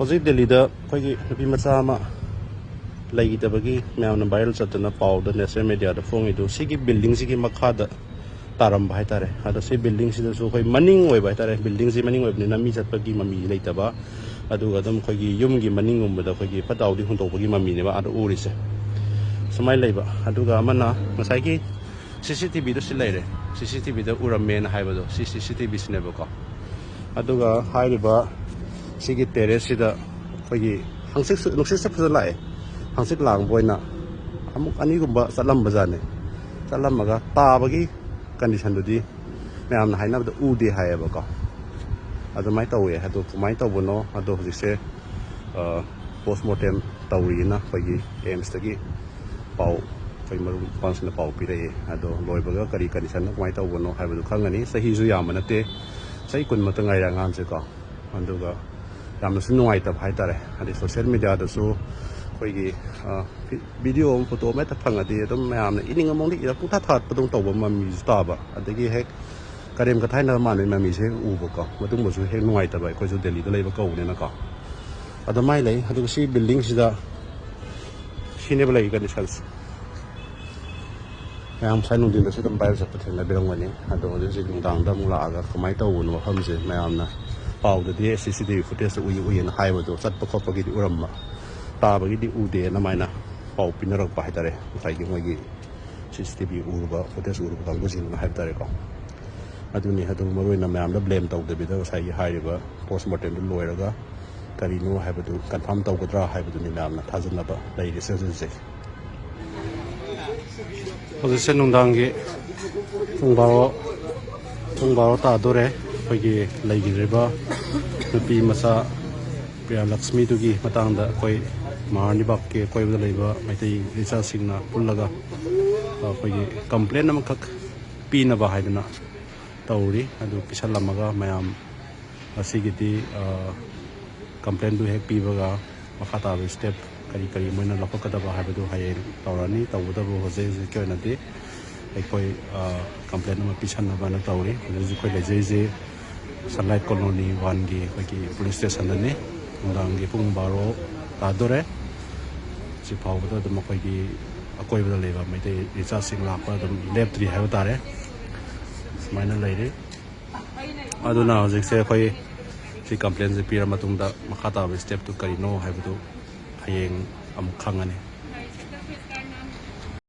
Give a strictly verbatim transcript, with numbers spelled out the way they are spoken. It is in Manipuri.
ꯍꯧꯖꯤꯛ ꯗꯦꯜꯂꯤꯗ ꯑꯩꯈꯣꯏꯒꯤ ꯅꯨꯄꯤ ꯃꯆꯥ ꯑꯃ ꯂꯩꯈꯤꯗꯕꯒꯤ ꯃꯌꯥꯝꯅ ꯚꯥꯏꯔꯦꯜ ꯆꯠꯇꯅ ꯄꯥꯎꯗ ꯅꯦꯁꯅꯦꯜ ꯃꯦꯗꯤꯌꯥꯗ ꯐꯣꯡꯉꯤꯗꯨ ꯁꯤꯒꯤ ꯕꯤꯜꯗꯤꯡꯁꯤꯒꯤ ꯃꯈꯥꯗ ꯇꯥꯔꯝꯕ ꯍꯥꯏꯇꯥꯔꯦ꯫ ꯑꯗꯣ ꯁꯤ ꯕꯤꯜꯗꯤꯡꯁꯤꯗꯁꯨ ꯑꯩꯈꯣꯏ ꯃꯅꯤꯡ ꯑꯣꯏꯕ ꯍꯥꯏꯇꯥꯔꯦ, ꯕꯤꯜꯗꯤꯡꯁꯤ ꯃꯅꯤꯡ ꯑꯣꯏꯕꯅꯤꯅ ꯃꯤ ꯆꯠꯄꯒꯤ ꯃꯃꯤ ꯂꯩꯇꯕ, ꯑꯗꯨꯒ ꯑꯗꯨꯝ ꯑꯩꯈꯣꯏꯒꯤ ꯌꯨꯝꯒꯤ ꯃꯅꯤꯡꯒꯨꯝꯕꯗ ꯑꯩꯈꯣꯏꯒꯤ ꯐꯠꯇ ꯍꯥꯎꯗꯤ ꯍꯨꯟꯗꯣꯛꯄꯒꯤ ꯃꯃꯤꯅꯦꯕ ꯑꯥꯗ ꯎꯔꯤꯁꯦ꯫ ꯁꯨꯃꯥꯏꯅ ꯂꯩꯕ꯫ ꯑꯗꯨꯒ ꯑꯃꯅ ꯉꯁꯥꯏꯒꯤ ꯁꯤ ꯁꯤ ꯇꯤ ꯚꯤꯗ ꯁꯤ ꯂꯩꯔꯦ, ꯁꯤ ꯁꯤ ꯇꯤ ꯚꯤꯗ ꯎꯔꯝꯃꯦꯅ ꯍꯥꯏꯕꯗꯣ, ꯁꯤ ꯁꯤ ꯁꯤ ꯇꯤ ꯚꯤꯁꯤꯅꯦꯕꯀꯣ꯫ ꯑꯗꯨꯒ ꯍꯥꯏꯔꯤꯕ ꯁꯤꯒꯤ ꯇꯦꯔꯦꯁꯁꯤꯗ ꯑꯩꯈꯣꯏꯒꯤ ꯍꯪꯆꯤꯠꯁꯨ, ꯅꯨꯡꯁꯤꯠꯁꯨ ꯐꯖꯅ ꯂꯥꯛꯑꯦ꯫ ꯍꯪꯆꯤꯠ ꯂꯥꯡꯕ ꯑꯣꯏꯅ ꯑꯃꯨꯛ ꯑꯅꯤꯒꯨꯝꯕ ꯆꯠꯂꯝꯕꯖꯥꯠꯅꯤ꯫ ꯆꯠꯂꯝꯃꯒ ꯇꯥꯕꯒꯤ ꯀꯟꯗꯤꯁꯟꯗꯨꯗꯤ ꯃꯌꯥꯝꯅ ꯍꯥꯏꯅꯕꯗ ꯎꯗꯦ ꯍꯥꯏꯌꯦꯕꯀꯣ꯫ ꯑꯗꯨꯃꯥꯏꯅ ꯇꯧꯋꯦ꯫ ꯑꯗꯣ ꯀꯃꯥꯏꯅ ꯇꯧꯕꯅꯣ? ꯑꯗꯣ ꯍꯧꯖꯤꯛꯁꯦ ꯄꯣꯁ ꯃꯣꯔꯇꯦꯝ ꯇꯧꯔꯤꯅ ꯑꯩꯈꯣꯏꯒꯤ ꯑꯦꯝꯁꯇꯒꯤ ꯄꯥꯎ, ꯑꯩꯈꯣꯏ ꯃꯔꯨꯞ ꯃꯄꯥꯡꯁꯤꯡꯅ ꯄꯥꯎ ꯄꯤꯔꯛꯑꯦ꯫ ꯑꯗꯣ ꯂꯣꯏꯕꯒ ꯀꯔꯤ ꯀꯟꯗꯤꯁꯟꯅ ꯀꯃꯥꯏꯅ ꯇꯧꯕꯅꯣ ꯍꯥꯏꯕꯗꯨ ꯈꯪꯒꯅꯤ꯫ ꯆꯍꯤꯁꯨ ꯌꯥꯝꯕ ꯅꯠꯇꯦ, ꯆꯍꯤ ꯀꯨꯟꯃꯛꯇ ꯉꯥꯏꯔꯦ ꯑꯉꯥꯡꯁꯦꯀꯣ꯫ ꯑꯗꯨꯒ ꯌꯥꯝꯅꯁꯨ ꯅꯨꯡꯉꯥꯏꯇꯕ ꯍꯥꯏꯇꯥꯔꯦ꯫ ꯍꯥꯏꯗꯤ ꯁꯣꯁꯤꯌꯦꯜ ꯃꯦꯗꯤꯌꯥꯗꯁꯨ ꯑꯩꯈꯣꯏꯒꯤ ꯚꯤꯗꯤꯑꯣ ꯑꯃ, ꯐꯣꯇꯣ ꯑꯃ ꯍꯦꯛꯇ ꯐꯪꯉꯗꯤ ꯑꯗꯨꯝ ꯃꯌꯥꯝꯅ ꯏꯅꯤꯡ ꯑꯃꯨꯛꯅ ꯏꯔ ꯄꯨꯡꯊꯥ ꯊꯥꯒꯠꯄꯗꯧ ꯇꯧꯕ ꯃꯃꯤꯁꯨ ꯇꯥꯕ꯫ ꯑꯗꯒꯤ ꯍꯦꯛ ꯀꯔꯦꯝ ꯀꯊꯥꯏꯅꯕ ꯃꯥꯟꯕꯒꯤ ꯃꯃꯤꯁꯦ ꯍꯦꯛ ꯎꯕꯀꯣ, ꯃꯗꯨꯝꯕꯁꯨ ꯍꯦꯛ ꯅꯨꯡꯉꯥꯏꯇꯕ, ꯑꯩꯈꯣꯏꯁꯨ ꯗꯦꯜꯂꯤꯗ ꯂꯩꯕ ꯀꯧꯕꯅꯤꯅꯀꯣ꯫ ꯑꯗꯨꯃꯥꯏꯅ ꯂꯩ꯫ ꯑꯗꯨꯒ ꯁꯤ ꯕꯤꯜꯗꯤꯡꯁꯤꯗ ꯁꯤꯅꯦꯕ ꯂꯩ ꯀꯟꯗꯤꯁꯟꯁꯦ꯫ ꯃꯌꯥꯝ ꯉꯁꯥꯏ ꯅꯨꯡꯊꯤꯟꯗꯁꯨ ꯑꯗꯨꯝ ꯚꯥꯏꯔꯦꯜ ꯆꯠꯄ ꯊꯦꯡꯅꯕꯤꯔꯝꯒꯅꯤ꯫ ꯑꯗꯣ ꯍꯧꯖꯤꯛ ꯍꯧꯖꯤꯛ ꯅꯨꯡꯗꯥꯡꯗ ꯑꯃꯨꯛ ꯂꯥꯛꯑꯒ ꯀꯃꯥꯏꯅ ꯇꯧꯕꯅꯣ ꯃꯐꯝꯁꯦ, ꯃꯌꯥꯝꯅ ꯄꯥꯎꯗꯗꯤ ꯁꯤ ꯁꯤ ꯇꯤ ꯚꯤ ꯐꯨꯇꯦꯖꯇ ꯎꯏ ꯎꯏꯌꯦꯅ ꯍꯥꯏꯕꯗꯣ, ꯆꯠꯄ ꯈꯣꯠꯄꯒꯤꯗꯤ ꯎꯔꯝꯕ, ꯇꯥꯕꯒꯤꯗꯤ ꯎꯗꯦꯅ ꯑꯗꯨꯃꯥꯏꯅ ꯄꯥꯎ ꯄꯤꯅꯔꯛꯄ ꯍꯥꯏꯇꯥꯔꯦ, ꯉꯁꯥꯏꯒꯤ ꯃꯣꯏꯒꯤ ꯁꯤ ꯁꯤ ꯇꯤ ꯚꯤ ꯎꯔꯨꯕ, ꯐꯨꯇꯦꯖ ꯎꯔꯨꯕ ꯀꯥꯡꯕꯨꯁꯤꯡꯗꯨꯅ ꯍꯥꯏꯕ ꯇꯥꯔꯦꯀꯣ꯫ ꯑꯗꯨꯅꯤ, ꯑꯗꯨ ꯃꯔꯨꯑꯣꯏꯅ ꯃꯌꯥꯝꯗ ꯕ꯭ꯂꯦꯝ ꯇꯧꯗꯕꯤꯗ ꯉꯁꯥꯏꯒꯤ ꯍꯥꯏꯔꯤꯕ ꯄꯣꯁ ꯃꯣꯔꯇꯦꯝꯗꯨ ꯂꯣꯏꯔꯒ ꯀꯔꯤꯅꯣ ꯍꯥꯏꯕꯗꯨ ꯀꯟꯐꯥꯔꯝ ꯇꯧꯒꯗ꯭ꯔꯥ ꯍꯥꯏꯕꯗꯨꯅꯤ ꯃꯌꯥꯝꯅ ꯊꯥꯖꯅꯕ ꯂꯩꯔꯤꯁꯦ ꯍꯧꯖꯤꯛ ꯍꯧꯖꯤꯛ꯫ ꯍꯧꯖꯤꯛꯁꯦ ꯅꯨꯡꯗꯥꯡꯒꯤ ꯄꯨꯡ ꯕꯥꯔꯣ, ꯄꯨꯡ ꯕꯥꯔꯣ ꯇꯥꯗꯣꯔꯦ꯫ ꯑꯩꯈꯣꯏꯒꯤ ꯂꯩꯈꯤꯗ꯭ꯔꯤꯕ ꯅꯨꯄꯤ ꯃꯆꯥ ꯄ꯭ꯔꯤꯌꯥ ꯂꯛꯁꯃꯤꯗꯨꯒꯤ ꯃꯇꯥꯡꯗ ꯑꯩꯈꯣꯏ ꯃꯍꯥꯔꯥꯅꯤ ꯕꯥꯒꯀꯤ ꯑꯀꯣꯏꯕꯗ ꯂꯩꯕ ꯃꯩꯇꯩ ꯏꯆꯥꯁꯤꯡꯅ ꯄꯨꯜꯂꯒ ꯑꯩꯈꯣꯏꯒꯤ ꯀꯝꯄ꯭ꯂꯦꯟ ꯑꯃꯈꯛ ꯄꯤꯅꯕ ꯍꯥꯏꯗꯅ ꯇꯧꯔꯤ꯫ ꯑꯗꯨ ꯄꯤꯁꯜꯂꯝꯃꯒ ꯃꯌꯥꯝ ꯉꯁꯤꯒꯤꯗꯤ, ꯑ, ꯀꯝꯄ꯭ꯂꯦꯟꯗꯨ ꯍꯦꯛ ꯄꯤꯕꯒ ꯃꯈꯥ ꯇꯥꯕ ꯁ꯭ꯇꯦꯞ ꯀꯔꯤ ꯀꯔꯤ ꯃꯣꯏꯅ ꯂꯧꯈꯠꯀꯗꯕ ꯍꯥꯏꯕꯗꯨ ꯍꯌꯦꯡ ꯇꯧꯔꯅꯤ꯫ ꯇꯧꯕꯇꯕꯨ ꯍꯧꯖꯤꯛ ꯍꯧꯖꯤꯛꯀꯤ ꯑꯣꯏꯅꯗꯤ ꯑꯩꯈꯣꯏ, ꯑ, ꯀꯝꯄ꯭ꯂꯦꯟ ꯑꯃ ꯄꯤꯁꯟꯅꯕꯅ ꯇꯧꯔꯤ꯫ ꯍꯧꯖꯤꯛ ꯍꯧꯖꯤꯛ ꯑꯩꯈꯣꯏ ꯂꯩꯖꯔꯤꯁꯦ ꯁꯟꯂꯥꯏꯠ ꯀꯣꯂꯣꯅꯤ ꯋꯥꯟꯒꯤ ꯑꯩꯈꯣꯏꯒꯤ ꯄꯨꯂꯤꯁ ꯁ꯭ꯇꯦꯁꯟꯗꯅꯤ꯫ ꯅꯨꯡꯗꯥꯡꯒꯤ ꯄꯨꯡ ꯕꯥꯔꯣ ꯇꯥꯗꯣꯔꯦ꯫ ꯍꯧꯖꯤꯛ ꯐꯥꯎꯕꯗ ꯑꯗꯨꯝ ꯑꯩꯈꯣꯏꯒꯤ ꯑꯀꯣꯏꯕꯗ ꯂꯩꯕ ꯃꯩꯇꯩ ꯔꯤꯆꯥꯔꯖꯁꯤꯡ ꯂꯥꯛꯄ ꯑꯗꯨꯝ ꯂꯦꯞꯇ꯭ꯔꯤ ꯍꯥꯏꯕ ꯇꯥꯔꯦ꯫ ꯁꯨꯃꯥꯏꯅ ꯂꯩꯔꯤ꯫ ꯑꯗꯨꯅ ꯍꯧꯖꯤꯛꯁꯦ ꯑꯩꯈꯣꯏ ꯁꯤ ꯀꯝꯄ꯭ꯂꯦꯟꯁꯦ ꯄꯤꯔ ꯃꯇꯨꯡꯗ ꯃꯈꯥ ꯇꯥꯕ ꯁ꯭ꯇꯦꯞꯇꯨ ꯀꯔꯤꯅꯣ ꯍꯥꯏꯕꯗꯨ ꯍꯌꯦꯡ ꯑꯃꯨꯛ ꯈꯪꯉꯅꯤ꯫